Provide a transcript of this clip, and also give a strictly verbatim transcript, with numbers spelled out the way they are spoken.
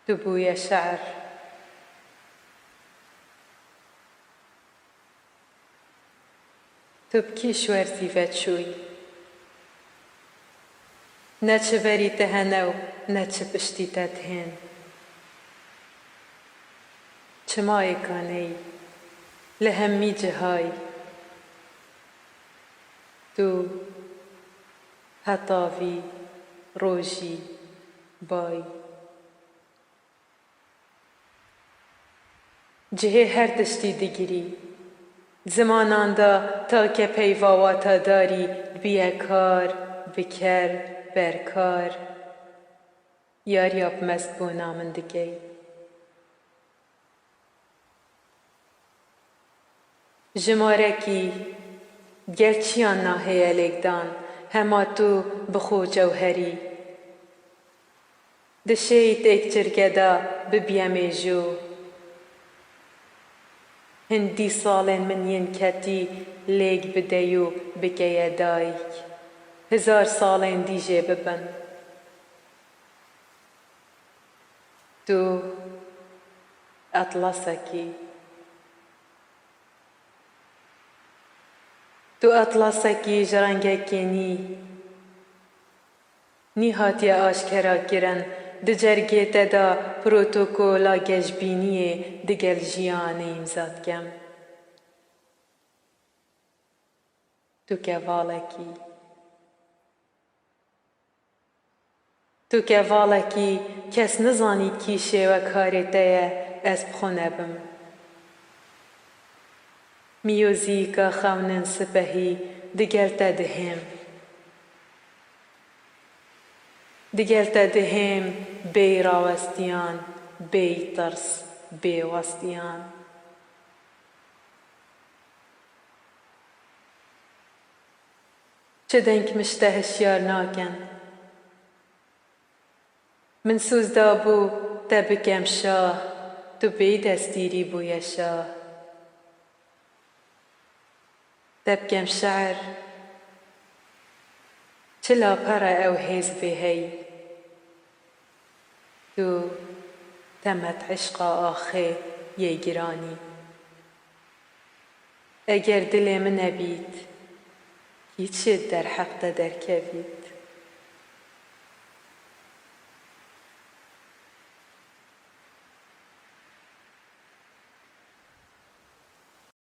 Tu bûye şe'r. Tu bi kî şwerzî veçûyî? Ne çi berî te hene û ne çi piştî te dihên. Çima yê kaneyî li hemî cihayî? Tu heta vî rojî bayî. Cihê her tiştî digirî. Zimanan de ta ke peyva watadarî dibiye kar, biker, berkar. Yariya bi mestbûna min dikey. Jimarekî gel çiyan nahêye lêkdan, hema tu bi xwe cewherî. Dişêyî têk çirke de bibîye mêjû. Hindî salên min yên ketî lêk bide û bikeye dayik. Hizar salên dî jê bibin. Tu etlasekî. Tu etlasekî ji rengekê nî. Nî hatiye aşkera kirin, di cergê te de protokola geşbîniyê digel jiyanê îmza dikem. Tu kevalekî. Tu kevalekî, kes nizanî kî şêwekarê te ye, ez bi xwe nebim. Miyozîka xewnên sipehî digel te dihêm. Digel te dihêm bêyî rawestiyan, bêyî tirs, bêwestiyan. Çi deng mişte hişyar nakin. Min soz dabû te bikem şah, tu bêdestîrî bûye şah. Te bikem şe'r, çi lapera ew hêz vê heyî. Tu temet eşqa axê yê giranî. Eger dilê min nebît, kî çi derheq te derkevî.